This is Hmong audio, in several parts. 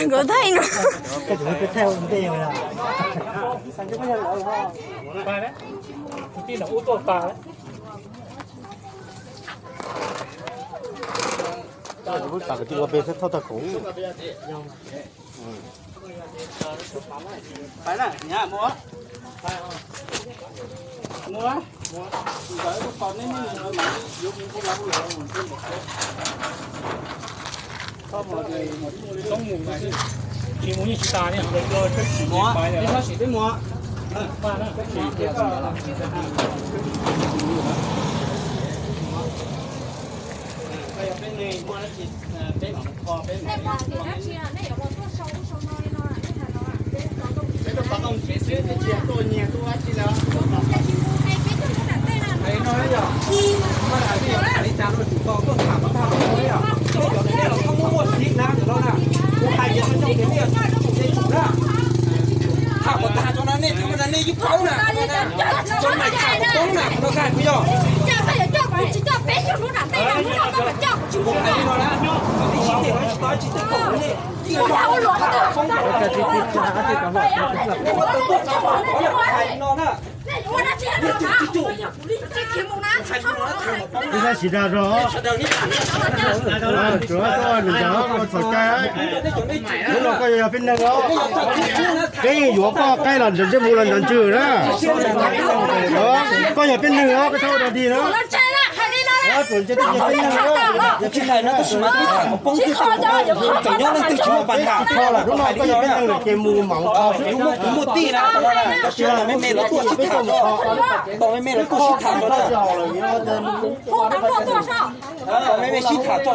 Nkawd thaij no. Tham kom tag tso na, nej tsis muaj na nej yeej paub na, tso mas tham kom poob na, no koj kuv yog. Ib sab siv dag rau, tsuav koj nws ntawd koj txhaum cai. Hnub no koj yog peb neeg os, peb yuav koj qaib los ntsws, ntsej muag los ntsws na. Koj yog peb neeg os, koj txhob ua dog dig na. Tsuas ntse twb yog peb neeg os. Tsis hais no tab sis mas twb tham kom poob twb tseem nyob leej twg tsis muaj pas tham. Hnub no koj yog peb neeg lawm ces mus mom kho xwb. Muaj kwv muaj tij na, tab sis tos me me lawv tuaj sib tham, tos me me lawv tuaj sib tham no na. Tos me me sib tham tso.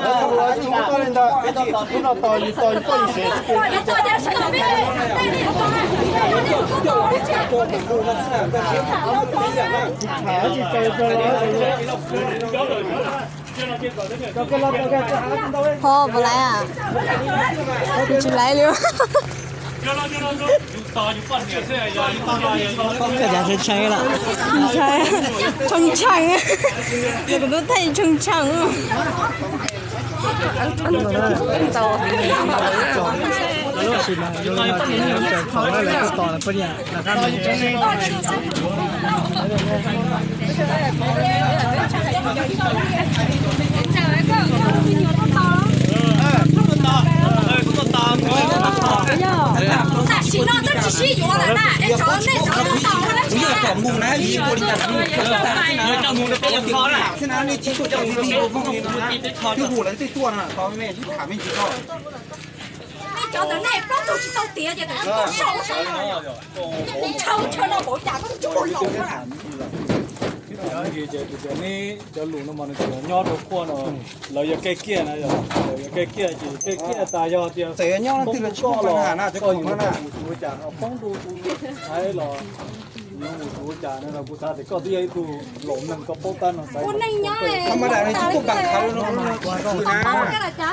Ho puas laiv? Kuv tsis laiv li. Tshee tshee lawm. Tshee tshee. Kuv twb thaij tshee tshee. Tam sim no twb tsis sib yuav lawm na, es tsov nej tsov tau dab tsi na? Twb hu lawv twb tuaj na, me sib tham me ntsis tso. Nej cov ntawd nej plaub tug tsis tau tiav ces tuaj sau sau no. Ntshaw ntshaw no npaum cas koj tsis ua los na. Neb cov lus no mas nws tseem nyob rau qhuaj no, lawv yog kev kiaj na, lawv yog kev kiaj ces kev kiaj tas yog tias txawm nyob leej twg los tsis muaj pab na, cov khoom no na, mus tsis ua cas no poob rau tus Thaib los, nyob mus tsis ua cas no los kuv xav tias koj twb yog ib tug laus neeg koj paub tab no xaiv. Tha ma das ne tsis tuaj npam khav no na.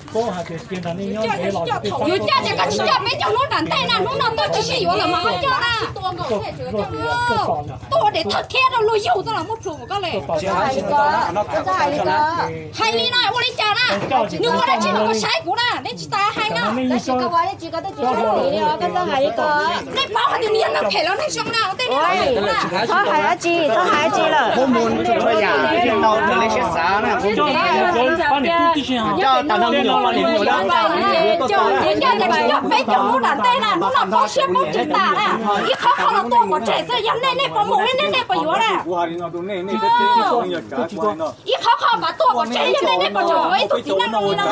Koj hais tias cia nrog nej nyob ntev los, yus coj ces koj tsis coj peb caug hnub nram ntej na, hnub no tuaj tsis sib yuav los mas koj coj na. Tuaj ua dev thawj thiab rau luag yug txoj los muaj plhus npaum koj li. Hais li no ua li cas na? Nws ua dab tsi los koj saib kuv na, nej tsis tas hais na. Nej paub hais tias nws yog neeg phem los neeg zoo na, ua tej neeg phem na. Txhob hais dab tsi, txhob hais dab tsi lawm. Coj tas no, coj tas tsis coj peb caug hnub nram ntej na, hnub no paub siab paub ntsws tas na. Ib qhov qhov los tuaj pov tseg xwb, yog nej nej puas mus, nej nej puas yuav na. Ib qhov qhov mas tuaj pov tseg, yog nej nej puas tseem yuav ib tug txiv neej no li no na.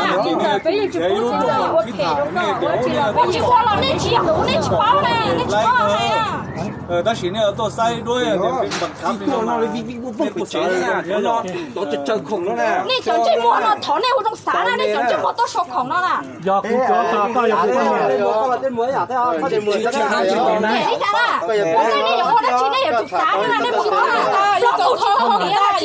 Tsis ua los nej tsis yog kuv, nej tsis paub na, nej tsis paub hais na. Tab sis nej tuaj saib duab, nej cov ntsej muag no thov nej ua zoo xav na, nej cov ntsej muag tuaj sau khoom no na. Yog kuv cov tas koj yog kuv poj niam. Nej yuav ua dab tsi nej yuav tsum xav na, nej puas paub na? Yog tus tsis tau tiav,